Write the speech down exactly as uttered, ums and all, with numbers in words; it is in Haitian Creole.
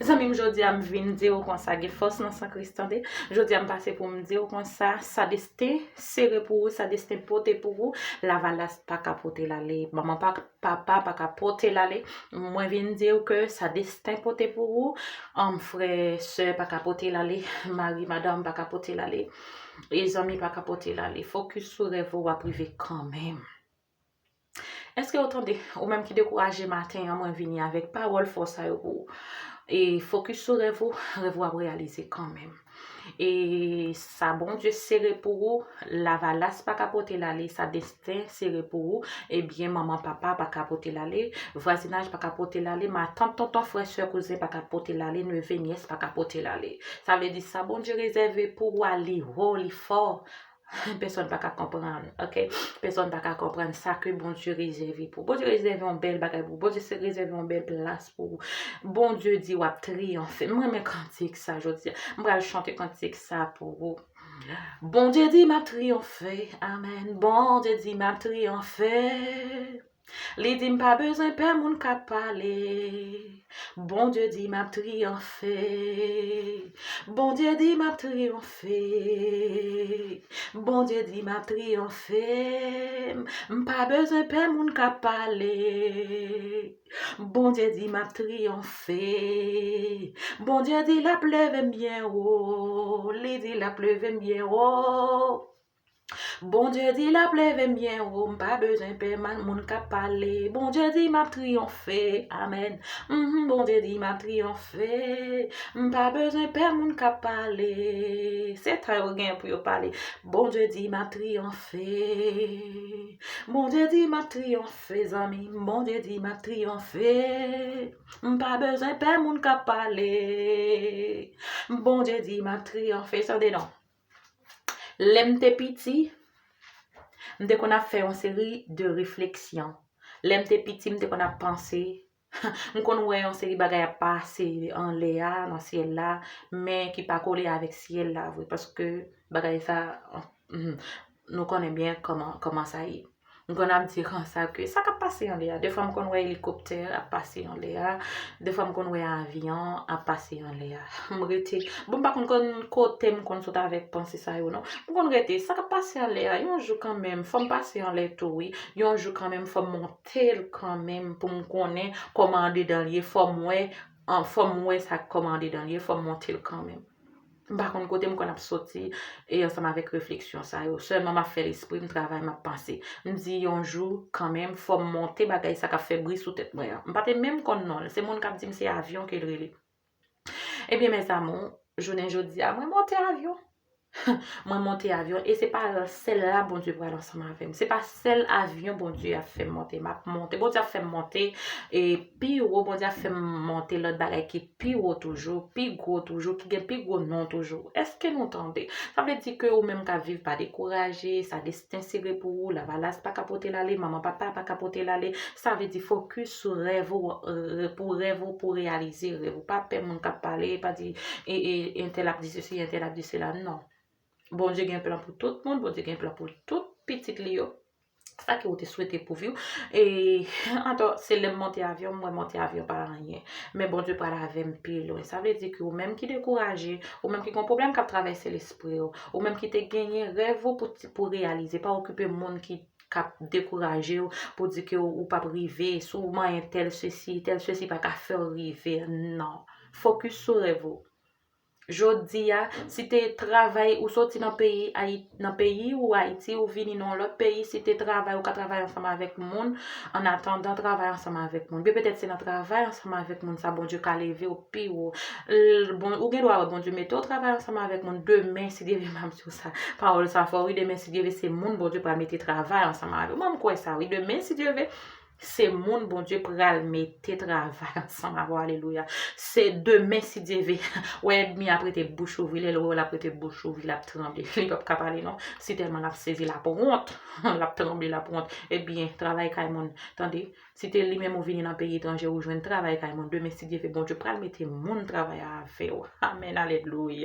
Zanmi m, jodi a m vin di w konsa, gen fòs nan san Kris, tande. Jodi a m pase pou m di w konsa, sa desten sere pou ou, sa desten pote pou ou, lavalas pa ka pote l ale, manman pa, papa pa ka pote l ale. Mwen vin di w ke sa desten pote pou ou, um, frè, sè pa ka pote l ale, mari, madanm pa ka pote l ale, e zanmi pa ka pote l ale. Fokis sou rèv ou, w ap rive kanmenm. Èske w tande? Ou menm ki dekouraje maten an, mwen vini avèk pawòl fò sa yo pou ou. E fokis sou rèv ou, rèv ou ap reyalize kanmenm. E sa Bondye sere pou ou, lavalas pa ka pote l ale, sa desten sere pou ou, ebyen manman papa pa ka pote l ale, vwazinaj pa ka pote l ale, matant, tonton, frè, sè, kouzen pa ka pote l ale, neve, nyès pa ka pote l ale. Sa vle di sa Bondye rezève pou ou a, li wo, li fò. Pèsonn pa ka konprann, ok? Pèsonn pa ka konprann sa ke Bondye rezève pou ou. Bondye rezève yon bèl bagay pou ou. Bondye se rezève yon bèl plas pou ou. Bondye di w ap triyonfe. M renmen kantik sa jodi a. M pral chante kantik sa pou ou. Bondye di m ap triyonfe. Amèn. Bondye di m ap triyonfe. Li di m pa bezwen pè moun k ap pale. Bondye di m ap triyonfe. Bondye di m ap triyonfe. Bondye di m ap triyonfe. M pa bezwen pè moun k ap pale. Bondye di m ap triyonfe. Bondye di l ap leve m byen wo. Li di l ap leve m byen wo. Bondye di l ap leve m byen wo, m pa bezwen pè moun k ap pale. Bondye di m ap triyonfe, amèn. Mhm, Bondye di m ap triyonfe, m pa bezwen pè moun k ap pale. Se tan yo gen pou yo pale. Bondye di m ap triyonfe. Bondye di m ap triyonfe, zanmi. Bondye di m ap triyonfe. M pa bezwen pè moun k ap pale. Bondye di m ap triyonfe. Tande non. Lè m te piti, m te konn ap fè yon seri de refleksyon. Lè m te piti, m te konn ap panse, m konn wè yon seri bagay ap pase anlè a, nan syèl la, men ki pa kole avèk syèl la vre, paske bagay sa, mhm, nou konnen byen kòman, kòman sa ye. M konn ap di konsa ke sa k ap pase anlè a. Defwa m konn wè elikoptè ap pase anlè a. Defwa m konn wè avyon ap pase anlè a. M rete. Bon, m pa konn, konn kote m konn sot avèk panse sa yo, non. M konn rete. Sa k ap pase anlè a, yon jou kanmenm, fò m pase anlè tou, wi. Yon jou kanmenm, fò m monte l kanmenm pou m konnen kòman andedan l ye. Fò m wè, an, fò m wè sa kòman andedan l ye. Fò m monte l kanmenm. M pa konn kote m konn ap soti, e ansanm avèk refleksyon sa yo. Sèlman m ap fè lespri m travay, m ap panse. M di yon jou, kanmenm, fò m monte bagay sa k ap fè bri sou tèt mwen an. M pa te menm konn non l. Se moun k ap di m se avyon ke l rele. Ebyen, mes amours, jounen jodi a, mwen monte avyon. Mwen monte avyon, e se pa sèl la Bondye pral ansanm avè m. Se pa sèl avyon Bondye ap fè m monte. M ap monte. Bondye ap fè m monte, e pi wo, Bondye ap fè m monte lòt bagay ki pi wo toujou, pi gwo toujou, ki gen pi gwo non toujou. Èske nou tande? Sa vle di ke ou menm k ap viv, pa dekouraje, sa desten sere pou ou, lavalas pa ka pote l ale, manman papa pa ka pote l ale. Sa vle di fokis sou rèv ou, re-, pou rèv ou, pou reyalize rèv ou. Pa pè moun k ap pale, pa di, e, e, entèl ap di sesi, entèl ap di sela, non. Bondye gen plan pou tout moun, Bondye gen plan pou tout pitit li yo. Sa ke ou te swete pou vi w. E, atò, se lè m monte avyon, mwen monte avyon pa anyen. Men Bondye pral avè m pi lwen. Sa vle di ke ou menm ki dekouraje, ou menm ki gen yon pwoblèm k ap travèse lespri w, ou menm ki te genyen rèv ou pou, pou reyalize, pa okipe moun ki, k ap dekouraje w, pou di ke ou, ou p ap rive, si w manyen tèl sesi, tèl sesi pa ka fè w rive. Non. Fokis sou rèv ou. Jodi a, si te travay ou soti nan peyi Ayi-, nan peyi ou Ayiti, ou vini nan yon lòt peyi, si te travay ou ka travay ansanm avèk moun, an atandan travay ansanm avèk moun. Byen petèt se nan travay ansanm avèk moun sa Bondye ka leve w pi wo. L-, bon, ou gen dwa wè Bondye mete w travay ansanm avèk moun demen, si Dye vle, m ap di w sa. Pawòl sa fò, wi, demen, si Dye vle, se moun Bondye pral mete travay ansanm avè w. Mwen, m kwè sa, wi, demen, si Dye vle, se moun Bondye pral mete travay ansanm avè w. Alelouya. Se demen, si Dye vle. Wè, ènmi ap rete bouch ouvri. Lè l wè w, l ap rete bouch ouvri, l ap tranble. Li p ap ka pale, non. Si tèlman l ap sezi, l ap wont. L ap tranble, l ap wont. Ebyen, travay kay moun. Tande, si te li menm ou vini nan peyi etranje, ou jwenn travay kay moun. Demen, si Dye vle, Bondye pral mete moun travay avè w. Amèn, alelouya.